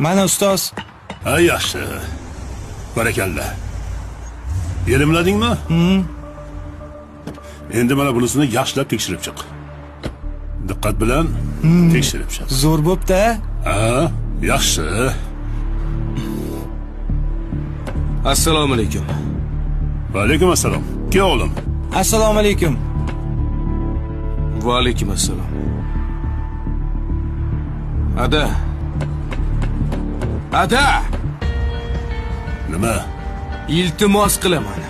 Mana ustoz. Ha, yaxshi. Barakalla. Yelimladingmi? Endi mana bunisini yaxshilab tekshirib chiq. Diqqat bilan tekshirib chiq. Zo'r bo'pti. Ha, yaxshi. Assalomu alaykum. Va alaykum assalom. Kel o'g'lim. Assalomu alaykum. Va alaykum assalom. Ada. Ada! Nima? Iltimos qilaman.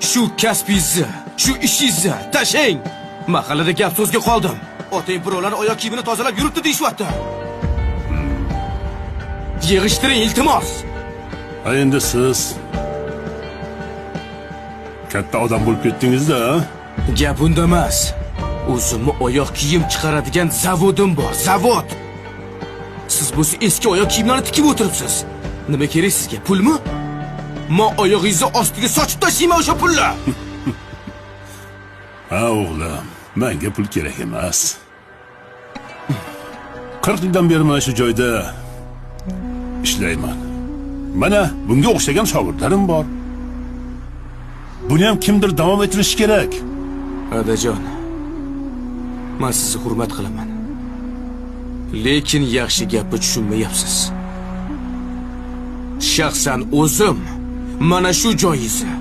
Shu kasbingizni, shu ishingizni tashlang. Mahallada gap so'zga qoldim. Otang birovlar oyoq kiyimini tozalab yuribdi deyishyapti. Yig'ishtiring, iltimos. Ha, endi siz katta odam bo'lib ketdingiz-da. Gap unda emas. O'zimni oyoq kiyim chiqaradigan zavodim bor, zavod. Siz bo'lsa eski oyoq kiyimlarni tikib o'tiribsiz. Nima kerak sizga? Pulmi? Men oyog'ingizni ostiga sochib tashlayman o'sha pulni. Ha, o'g'lim, menga pul kerak emas. 40 yildan beri mana shu joyda ishlayman. Mana bunga o'xshagan shogirdlarim bor. Buni ham kimdir davom ettirishi kerak. Adajon, men sizni hurmat qilaman. Lekin yaxshi gapni tushunmayapsiz. Shaxsan o'zim mana shu joyingizni,